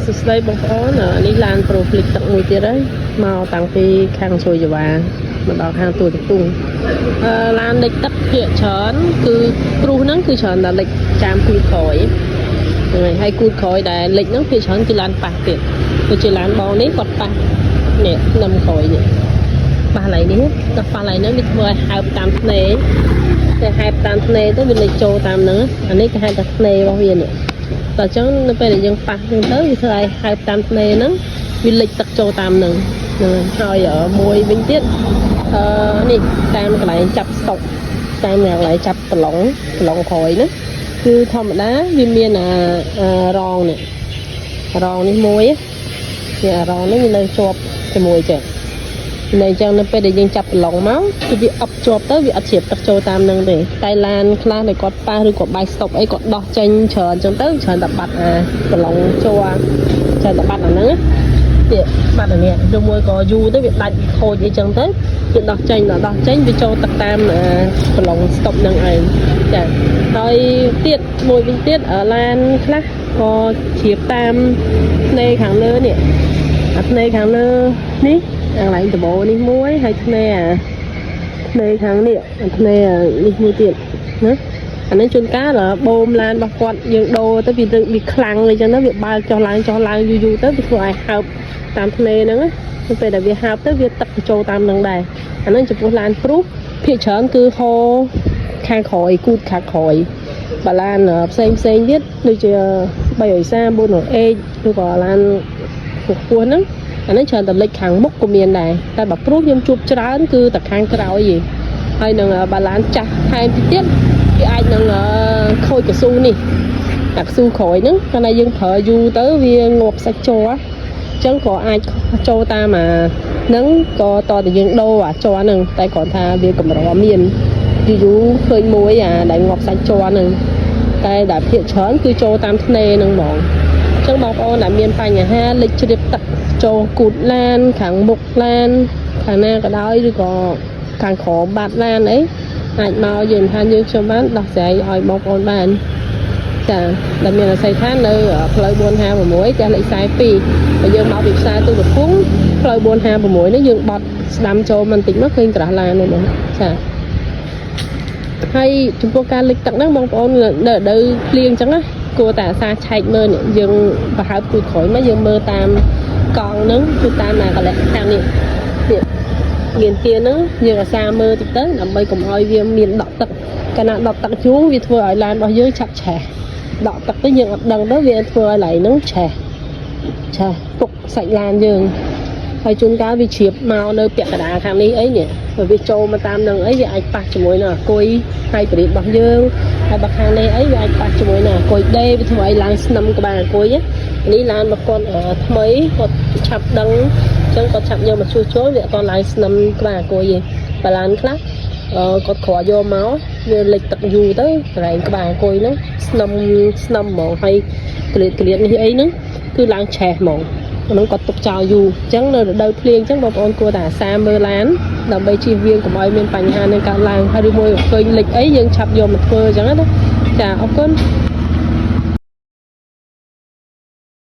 សួស្តីបងប្អូននេះឡានប្រូភ្លិចទឹកមួយទៀតហើយមកតាំងពីខាងជួយចវាមកដល់ខាងទួលកំពង់ឡានលិចទឹកភាគច្រើនគឺព្រុសហ្នឹងគឺច្រើនតែលិចតាមគូតក្រោយហ្នឹងហើយហើយគូតក្រោយដែលលិចហ្នឹងភាគច្រើនគឺឡានប៉ះទៀតដូចជាឡានបងនេះគាត់ប៉ះនេះនឹមក្រោយនេះប៉ះឡៃនេះដល់ប៉ះឡៃហ្នឹងវាធ្វើឲ្យហើបតាមធ្នេតែហើបតាមធ្នេទៅវាលិចចូលតាមហ្នឹងអានេះគេហៅថាធ្នេរបស់វានេះ ដល់អញ្ចឹងនៅពេលដែលយើងប៉ះហ្នឹងទៅវាធ្វើឲ្យហើបតាមធ្នេហ្នឹងវាលិចទឹកចូលតាមហ្នឹងហ្នឹងហើយមួយវិញទៀតអឺនេះតាមកន្លែងចាប់ស្តុកតាមកន្លែងចាប់ប្រឡងប្រឡងក្រោយហ្នឹងគឺធម្មតាវាមានអារងនេះរងនេះមួយនេះអារងនេះវានៅជាប់ជាមួយចេះនៅអញ្ចឹងនៅពេលដែលយើងចាប់ប្រឡងមកគឺវាអប់ជាប់ទៅវាអត់ជ្រាបទឹកចូលតាមនឹងទេតែឡានខ្លះដែលគាត់ប៉ះឬក៏បាយស្តុបអីគាត់ដោះចេញច្រើនអញ្ចឹងទៅច្រើនតែបាត់អាប្រឡងជ័រច្រើនតែបាត់អាហ្នឹងទៀតបាត់អានេះឬមួយក៏យូរទៅវាដាច់វាខូចអីចឹងទៅវាដោះចេញដល់ដោះចេញវាចូលទឹកតាមអាប្រឡងស្តុបនឹងឯងចាហើយទៀតមួយវិញទៀតឡានខ្លះក៏ជ្រាបតាមធ្នេខាងលើនេះអាធ្នេខាងលើនេះ កន្លែងដបនេះមួយហើយធ្នេអាធ្នេខាងនេះអាធ្នេអានេះមួយទៀតណាអានេះជួនកាលបូមឡានរបស់គាត់យើងដូរទៅវាវាខ្លាំងអីចឹងទៅវាបើកចុះឡើងចុះឡើងយូរយូរទៅវាធ្វើឲ្យហើបតាមធ្នេហ្នឹងណាទៅពេលដែលវាហើបទៅវាទឹកបញ្ចូលតាមហ្នឹងដែរអាហ្នឹងចំពោះឡានព្រុសភាគច្រើនគឺហូរខាងក្រោយគូតខាងក្រោយបើឡានផ្សេងផ្សេងទៀតដូចជា330 400H ឬក៏ឡានខ្ពស់ខ្ពស់ហ្នឹង អានេះច្រើនតែលិចខាងមុខក៏មានដែរតែបើព្រុសខ្ញុំជួបច្រើនគឺតែខាងក្រោយឯងហើយនឹងបាឡានចាស់ថែមទៀតវាអាចនឹងខូចកស៊ូនេះអាកស៊ូក្រោយហ្នឹងកាលណាយើងប្រើយូរទៅវាងាប់សាច់ជ័រអញ្ចឹងក៏អាចចូលតាមអាហ្នឹងក៏តតែយើងដូរអាជ័រហ្នឹងតែគ្រាន់ថាវាកម្រមានយូរយូរឃើញមួយអាដែលងាប់សាច់ជ័រហ្នឹងតែដែលភាគច្រើនគឺចូលតាមធ្នេហ្នឹងហ្មង ចឹងបងប្អូនដែលមានបញ្ហាលិចជ្រាបទឹកចូលគូតឡានខាងមុខឡានខាងណាក៏ដោយឬក៏ខាងក្រោមបាត់ឡានអីអាចមកយើងថាយើងខ្ញុំបានដោះស្រាយឲ្យបងប្អូនបានចាដែលមានអាស័យដ្ឋាននៅផ្លូវ456ផ្ទះលេខ42បើយើងមកពីផ្សារទូកំពង់ផ្លូវ456នេះយើងបត់ស្ដាំចូលមិនតិចមកឃើញក្រាស់ឡាននោះបងចាហើយចំពោះការលិចទឹកហ្នឹងបងប្អូននៅរដូវភ្លៀងអញ្ចឹងណា គួរតែអាសាឆែកមើលនេះយើងប្រហើបគូតក្រោយមកយើងមើលតាមកង់ហ្នឹងគឺតាមណាកលៈខាងនេះនេះមានទាហ្នឹងយើងអាសាមើលតិចទៅដើម្បីកុំឲ្យវាមានដក់ទឹកកាលណាដក់ទឹកយូរវាធ្វើឲ្យឡានរបស់យើងឆាប់ឆេះដក់ទឹកទៅយើងអត់ដឹងទៅវាធ្វើឲ្យឡៃហ្នឹងឆេះឆេះពុកសាច់ឡានយើងហើយជួនកាលវាជ្រាបមកនៅពាក់កណ្ដាលខាងនេះអីនេះបើវាចូលមកតាមនឹងអីវាអាចប៉ះជាមួយនឹងអាគុយ hybrid របស់យើងហើយបើខាងនេះអីវាអាចប៉ះជាមួយនឹងអាគុយដេវាធ្វើឲ្យឡើងស្នឹមក្បាលអាគុយនេះឡានរបស់គាត់ថ្មីគាត់ឆាប់ដឹងអញ្ចឹងគាត់ឆាប់យកមកជួសជុលវាអត់តឡើងស្នឹមក្បាលអាគុយទេបើឡានខ្លះអឺគាត់គ្រាន់យកមកវាលិចទឹកយូរទៅកន្លែងក្បាលអាគុយហ្នឹងស្នឹមស្នឹមហ្មងហើយក្លៀតក្លៀតនេះអីហ្នឹងគឺឡើងឆេះហ្មងអាហ្នឹងគាត់ទុកចោលយូរអញ្ចឹងនៅរដូវភ្លៀងអញ្ចឹងបងប្អូនគួរតែអាសាមើលឡានដើម្បីជៀសវាងកុំឲ្យមានបញ្ហានឹងកើតឡើងហើយឬមួយឃើញលិចអីយើងឆាប់យកមកធ្វើអញ្ចឹងណាចាអរគុណ។